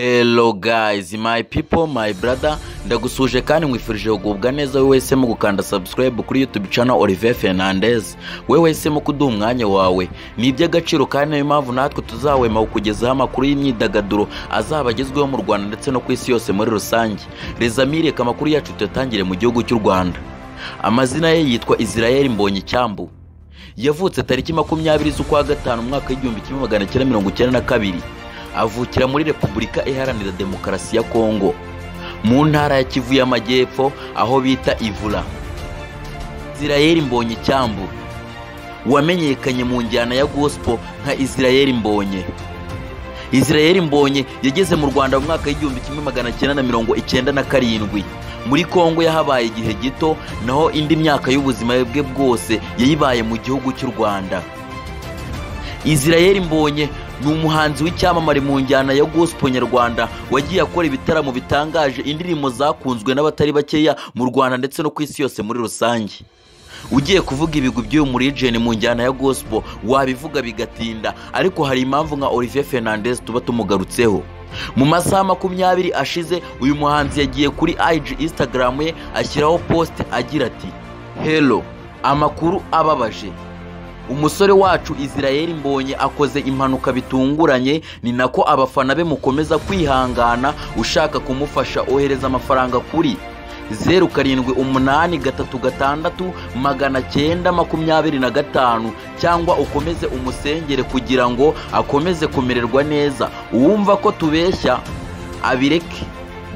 Hello guys, my people, my brother, ndagusuje kandi nkwifurije kugubwa neza wowe wese mu gukanda subscribe kuri YouTube channel Olivier Fernandez. Wewe wese mu kuduha umwanya wawe ni iby'agaciro, kandi niyo mpamvu natwe tuzahwema kukugezaho amakuru y'imyidagaduro azaba agezweho mu Rwanda ndetse no ku isi yose muri rusange. Rezamire, amakuru yacu tuyatangire mu gihugu cy'u Rwanda. Amazina ye yitwa Israel Mbonyicyambu. Yavutse tariki 20 z'ukwa gatanu umwaka 1992. Avukira muri Repubulika Iharanira Demokarasi ya Kongo, mu ntara ya Kivu y'Amajyepfo aho bita Ivula. Israel Mbonyicyambu wamenyekanye mu njyana ya gospel nka Israel Mbonye. Israel Mbonye yageze mu Rwanda mu mwaka 1997. Muri Kongo yahabaye igihe gito, naho indi myaka y'ubuzima bwe bwose yayibaye mu gihugu cy'u Rwanda. Israel Mbonye ni umuhanzi w'icyamamare mu njyana ya gospel nyarwanda, wagiye akora ibitaramo bitangaje, indirimbo zakunzwe n'abatari bakeya mu Rwanda ndetse no ku isi yose muri rusange. Ugiye kuvuga ibigwi by'uyu murijeni mu njyana ya gospel wabivuga bigatinda, ariko hari impamvu nka Olivier Fernandez tuba tumugarutseho. Mu masaha 20 ashize uyu muhanzi yagiye kuri IG Instagram ye ashyiraho post agira ati: "Hello, amakuru ababaje. Umusore wacu Israel Mbonye akoze impanuka bitunguranye, ni nako abafana be mukomeza kwihangana, ushaka kumufasha ohereza amafaranga kuri 0783 6 925 cyangwa ukomeze umusengere kugira ngo akomeze kumererwa neza. Uwumva ko tubeshya abireke,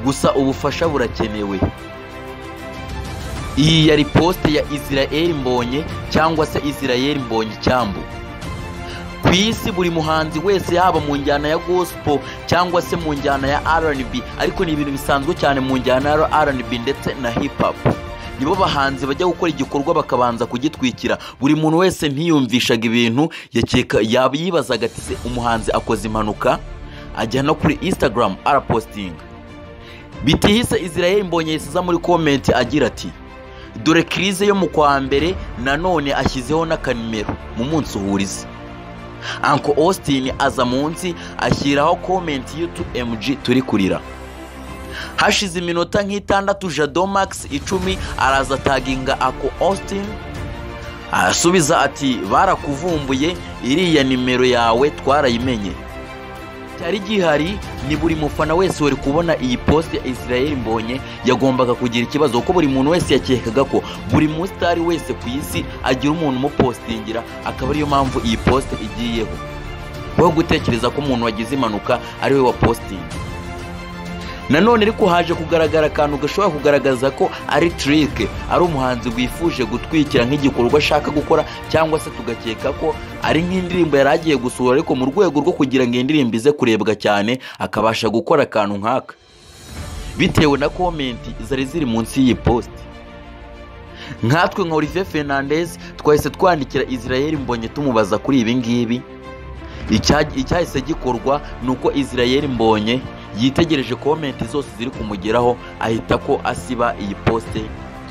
gusa ubufasha burakenewe." Iyi yari post ya Israel Mbonye cyangwa se Israel Mbonyicyambu. Ku isi buri muhanzi wese, yaba mu njyana ya gospel cyangwa se mu njyana ya R&B, ariko ni ibintu bisanzwe cyane mu njyana ya R&B ndetse na hip hop, nibo bahanzi bajya gukora igikorwa bakabanza kugitwikira. Buri muntu wese ntiyumvishaga ibintu, yakeka yaba yibazaga ati: "Se umuhanzi akoze impanuka ajya no kuri Instagram arapostinga?" Bitihise Israel Mbonye yisiza muri comment agira ati: "Dore crise yo mu kwa mbere nanone," ashyizeho n'akanimero mu munsi uhurize. Uncle Austin aza munsi ashyiraho comment y'utu MG turi kurira. Hashize iminota nk'itandatu Jado Max 10 araza taginga Uncle Austin, arasubiza ati: "Barakuvumbuye, iriya nimero yawe twarayimenye." Cyari gihari ni buri mufana wese wari kubona iyi post ya Israel Mbonye yagombaga kugira ikibazo, kuko buri muntu wese yakekaga ko buri musitari wese ku isi agira umuntu umupostingira, akaba ariyo mpamvu iyi post igiyeho, wo gutekereza ko umuntu wagize impanuka ari we wa postinga. Nanone ariko haje kugaragara akantu gashobora kugaragaza ko ari trick, ari umuhanzi wifuje gutwikira nk'igikorwa ashaka gukora, cyangwa se tugakeka ko ari nk'indirimbo yari agiye gusohora, ariko mu rwego rwo kugira ngo iyi ndirimbo ize kurebwa cyane akabasha gukora akantu nk'aka, bitewe na comment zari ziri munsi y'iyi post. Nkatwe nka Olivier Fernandez twahise twandikira Israel Mbonye tumubaza kuri ibi ngibi. Icyahise gikorwa ni uko Israel Mbonye yitegereje comment zose ziri kumugeraho, ahita ko asiba iyi post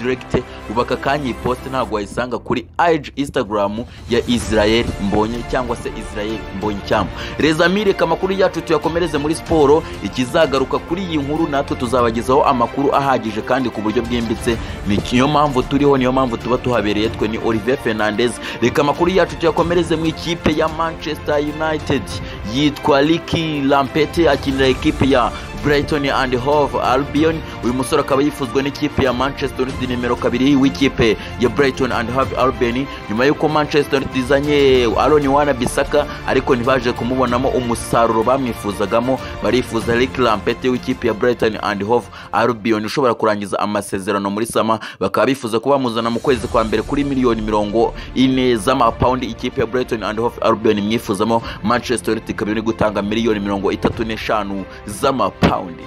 direct. Ubu aka kanya iyi post ntabwo wayisanga kuri IG Instagram ya Israel Mbonye cyangwa se Israel Mbonyicyambu. Rezamire, amakuru yacu tuyakomereze muri siporo. Ikizagaruka kuri iyi nkuru natwe tuzabagezaho amakuru ahagije kandi ku buryo bwimbitse. Niyo mpamvu turiho, niyo mpamvu tuba tuhabereye. Twe ni Olivier Fernandez. Reka amakuru yacu tuyakomereze mu ikipe ya Manchester United. Yitwa Rickie Lamptey, akinira ikipe ya Brighton and Hove Albion. Uyu musore akaba yifuzwa n'ikipe ya Manchester United, nimero 2 w'ikipe ya Brighton and Hove Albion, nyuma y'uko Manchester United izanye Aaron Wan-Bissaka ariko ntibaje kumubonamo umusaruro bamwifuzagamo. Barifuza Rickie Lamptey w'ikipe ya Brighton and Hove Albion, ushobora kurangiza amasezerano muri summer, bakaba bifuza kuba bamuzana mu kwezi kwa mbere kuri miliyoni 40 z'amapawundi. Ikipe ya Brighton and Hove Albion mwifuzamo, Manchester United ikaba iri gutanga miliyoni 35 z'amapawundi.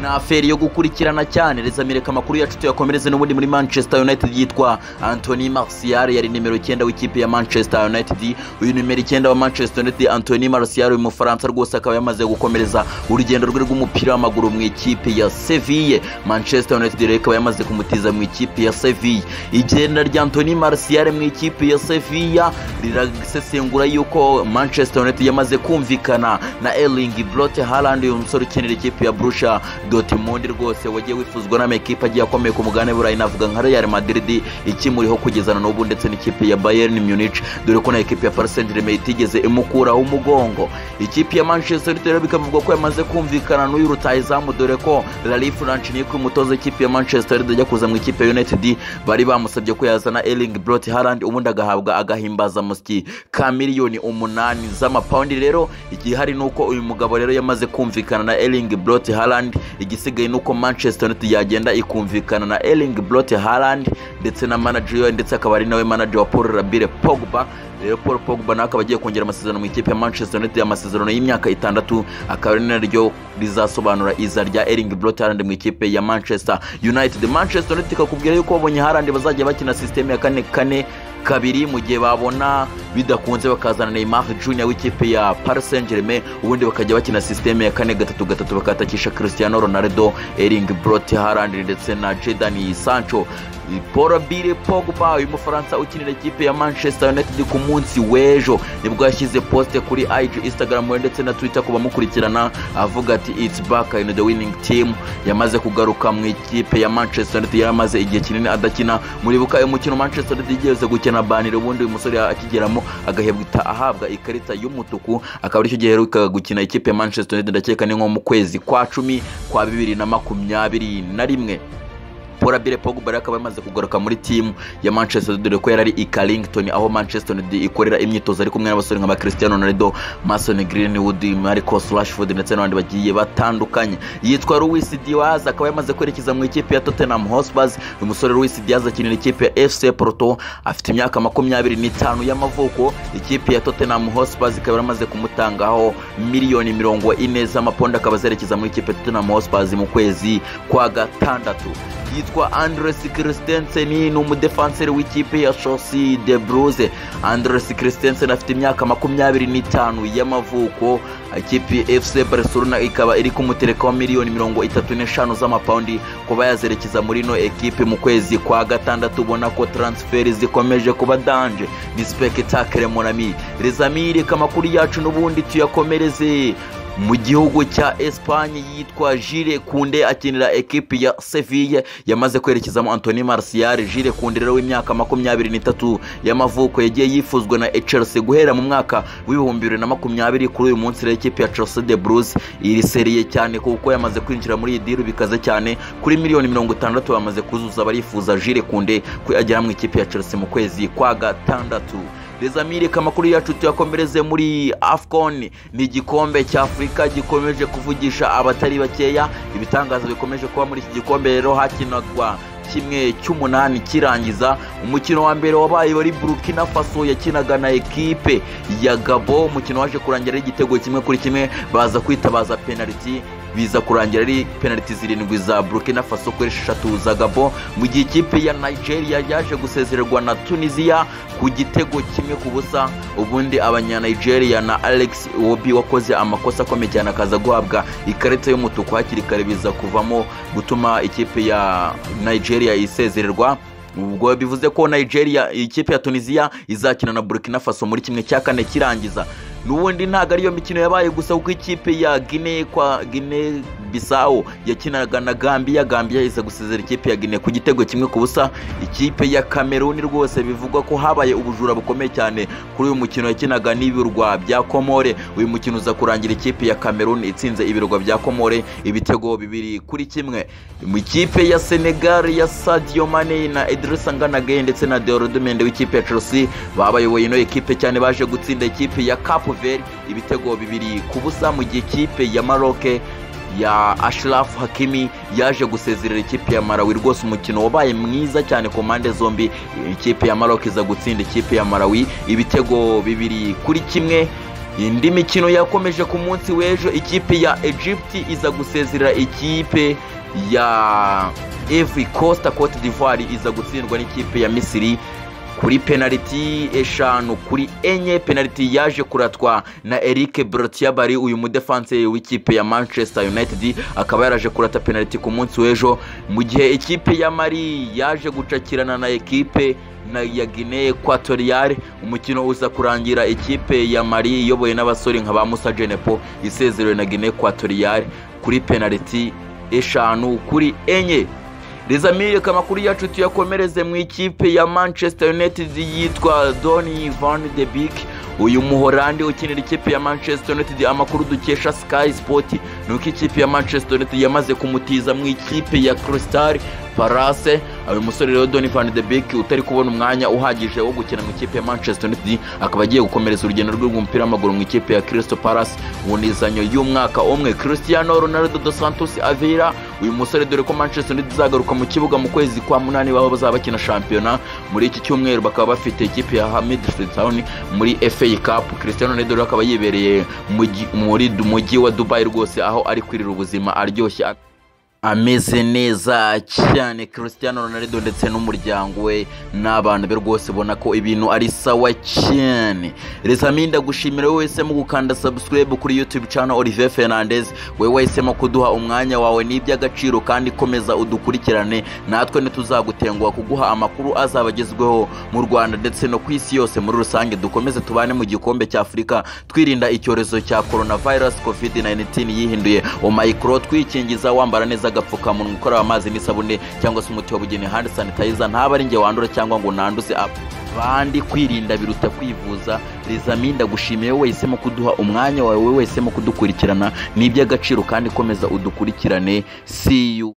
Na affaire yo gukurikirana cyane. Rezamireka amakuru yacu tuyakomereze n'ubundi muri Manchester United. Yitwa Anthony Martial, yari nimero 9 w'ikipe ya Manchester United. Uyu nimero 9 wa Manchester United, Anthony Martial, uyu Mufaransa rwose akaba yamaze gukomereza urugendo rwe rw'umupira w'amaguru mu ikipe ya Seville. Manchester United rero ikaba yamaze kumutiza mu ikipe ya Seville. Igenda rya Anthony Martial mu ikipe ya Sevilla rirasesengura yuko Manchester United yamaze kumvikana na Erling Braut Haaland, uyu musore ukinira ikipe ya Borussia Dortmund rwose wagiye wifuzwa n'amakipe agiye akomeye ku mugabane w'Uburayi, navuga nka Real Madrid ikimuriho kugezana n'ubu, ndetse n'ikipe ya Bayern Munich, dore ko na ekipe ya Paris Saint-Germain itigeze imukuraho umugongo. Ikipe ya Manchester United rero bikavugwa ko yamaze kumvikana n'uyu rutahizamu, dore ko Ralf Rangnick, umutoza w'ikipe ya Manchester United, ajya kuza mu ikipe ya United bari bamusabye ko yazana Erling Braut Haaland, ubundi agahabwa agahimbazamusyi ka miliyoni 8 z'amapawundi. Rero igihari ni uko uyu mugabo rero yamaze kumvikana na Erling Braut Haaland. Igisigaye ni uko Manchester United yagenda ikumvikana na Erling Braut Haaland ndetse na manager we, ndetse akaba ari nawe manager wa Paul Labile Pogba. Rero Paul Pogba nawe akaba agiye kongera amasezerano mu ikipe ya Manchester United, amasezerano y'imyaka 6, akaba ari naryo rizasobanura iza rya Erling Braut Haaland mu ikipe ya Manchester United. Manchester United ikakubwira yuko babonye Haaland bazajya bakina system ya 4-4-2, mu gihe babona bidakunze bakazana Neymar Junior w'ikipe ya Paris Saint-Germain, ubundi bakajya bakina system ya 4-3-3, bakatakisha Cristiano Ronaldo, Erling Braut Haaland ndetse na Jadon Sancho. Paul Labile Pogba, uyu Mufaransa ukinira ikipe ya Manchester United, ku munsi w'ejo nibwo yashyize post kuri IG, Instagram ndetse na Twitter ku bamukurikirana, avuga ati: "It's back in the winning team." Yamaze kugaruka mu ikipe ya Manchester United, yaramaze igihe kinini adakina. Muribuka umukino Manchester United igeze gukina Burnley, ubundi uyu musore akigeramo agahebwa ahabwa ikarita y'umutuku, akaba aricyo gihe aheruka gukina ikipe ya Manchester United, ndakeka ni nko mu kwezi kwa 10 kwa 2021. Paul Labile Pogba akaba yamaze kugaruka muri team ya Manchester United, dore ko yari ari i Carrington aho Manchester United ikorera imyitozo, ari kumwe n'abasore nka Cristiano Ronaldo, Mason Greenwood, Marcus Rashford ndetse n'abandi bagiye batandukanye. Yitwa Luis Diaz, akaba yamaze kwerekeza mu ikipe ya Tottenham Hotspur. Uyu musore Luis Diaz akinira ikipe ya FC Porto, afite imyaka 25 y'amavuko. Ikipe ya Tottenham Hotspur ikaba yaramaze kumutangaho miliyoni 40 z'amaponda, akaba azerekeza muri ikipe ya Tottenham Hotspur mu kwezi kwa gatandatu. Yitwa Andres Christensen, ni umudefanseri w'ikipe ya Chelsea The Blues. Andres Christensen afite imyaka 25 y'amavuko. Ikipe FC Barcelona ikaba iri kumuterekaho miliyoni 35 z'amapawundi kuba yazerekeza muri ino ekipe mu kwezi kwa gatandatu. Ubona ko transfer zikomeje kuba danger, ni spectacle, mon ami. Les amis, reka amakuru yacu n'ubundi tuyakomereze mu gihugu cya Espagne. Yitwa Jules Koundé, akinira ekipi ya Seville, yamaze kwerekezamo Anthony Martial. Jules Koundé rero w'imyaka 23 y'amavuko yagiye yifuzwa na Chelsea guhera mu mwaka w'2020. Kuri uyu munsi rero ikipe ya Chelsea The Blues iri sérieux cyane, kuko yamaze kwinjira muri iyi deal bikaze cyane. Kuri miliyoni 60 bamaze kuzuza, barifuza Jules Koundé ko yagera mu ikipe ya Chelsea mu kwezi kwa gatandatu. Les amis, reka amakuru yacu tuyakomereze muri AFCON. Ni igikombe cya Afurika gikomeje kuvugisha abatari bakeya, ibitangazo bikomeje kuba muri iki gikombe. Rero hakinagwa kimwe cy'umunani kirangiza, umukino wa mbere wabaye wari Burkina Faso yakinaga na ekipe ya Gabon. Umukino waje kurangira ari igitego 1-1, baza kwitabaza penalty, biza kurangira ari penalty zirindwi za Burkina Faso kuri eshatu za Gabon, mu gihe ikipe ya Nigeria yaje gusezererwa na Tunisia ku gitego 1-0. Ubundi abanya Nigeria na Alex Iwobi wakoze amakosa akomeye cyane akaza guhabwa ikarita y'umutuku hakiri kare, biza kuvamo gutuma ikipe ya Nigeria isezererwa. Ubwo bivuze ko Nigeria, ikipe ya Tunisia izakina na Burkina Faso muri kimwe cya kane kirangiza. N'ubundi ntabwo ariyo mikino yabaye gusa, kuko ikipe ya Guinea kwa Guinea Bissau yakinaga na Gambia, Gambia iza gusezera ikipe ya Guinea ku gitego 1-0. Ikipe ya Cameroon rwose bivugwa ko habaye ubujura bukomeye cyane kuri uyu mukino, yakinaga n'ibirwa bya Komore. Uyu mukino uza kurangira ikipe ya Cameroon itsinze ibirwa bya Komore ibitego 2-1. Mu ikipe ya Senegal ya Sadio Mane na Idrissa Gana Gueye ndetse na Edouard Mendy w'ikipe ya Chelsea babayoboye ino ekipe cyane, baje gutsinda ikipe ya Cape Verde ibitego 2-0, mu gihe ikipe ya Maroc ya Achraf Hakimi yaje gusezerera ikipe ya Malawi. Rwose umukino wabaye mwiza cyane ku mpande zombi, ikipe ya Maroc iza gutsinda ikipe ya Malawi ibitego 2-1. Indi mikino yakomeje ku munsi w'ejo, ikipe ya Egypt iza gusezerera ikipe ya Ivory Coast. Cote d'Ivoire iza gutsindwa n'ikipe ya Misiri kuri penaliti 5-4. Penaliti yaje kuratwa na Eric Brotiabari, uyu mudefanse w'ikipe ya Manchester United akaba yaraje kurata penaliti ku munsi w'ejo, mu gihe ikipe ya Mali yaje gucakirana na ekipe na ya Guinea Equatoriale. Umukino uza kurangira ikipe ya Mali iyobowe n'abasore nka ba Musa Jenepo isezerewe na Guinea Equatoriale kuri penaliti 5-4. Rezamire, amakuru yacu tuyakomereze mu ikipe ya Manchester United yitwa Donny van de Beek, uyu muhorandi ukinira ikipe ya Manchester United. Amakuru dukesha Sky Sport ni uko ikipe ya Manchester United yamaze kumutiza mu ikipe ya Crystal Palace. Uyu musore rero Donny van de Beek utari kubona umwanya uhagije wo gukina mu ikipe ya Manchester United, akaba agiye gukomereza urugendo rwe rw'umupira w'amaguru mu ikipe ya Crystal Palace mu nizanyo y'umwaka umwe. Cristiano Ronaldo dos Santos Aveiro, uyu musore dore ko Manchester United izagaruka mu kibuga mu kwezi kwa 8 baba bazaba bakina shampiyona. Muri iki cyumweru bakaba bafite ikipe ya Middlesbrough Town muri FA Cup. Cristiano Ronaldo akaba yibereye muri mujyi wa Dubai rwose, aho ari kwirira ubuzima aryoshye ameze neza cyane. Cristiano Ronaldo ndetse n'umuryango we n'abana be rwose ubona ko ibintu ari sawa cyane. Rezami, ndagushimira wowe wese mu gukanda subscribe kuri YouTube channel Olivier Fernandez, wewe wahisemo kuduha umwanya wawe n'iby'agaciro, kandi komeza udukurikirane, natwe ntituzagutenguha kuguha amakuru azaba agezweho mu Rwanda ndetse no ku isi yose muri rusange. Dukomeze tubane mu gikombe cya Afurika twirinda icyorezo cya coronavirus COVID-19 yihinduye Omicron, twikingiza, wambara neza agapfukamunwa, ukaraba amazi n'isabune cyangwa se umuti wabugenewe hand sanitizer. Ntaba ari njye wandura cyangwa ngo nanduze abandi. Kwirinda biruta kwivuza. Rezami, ndagushimiye wowe wahisemo kuduha umwanya wawe, wowe wahisemo kudukurikirana n'iby'agaciro, kandi komeza udukurikirane. See you.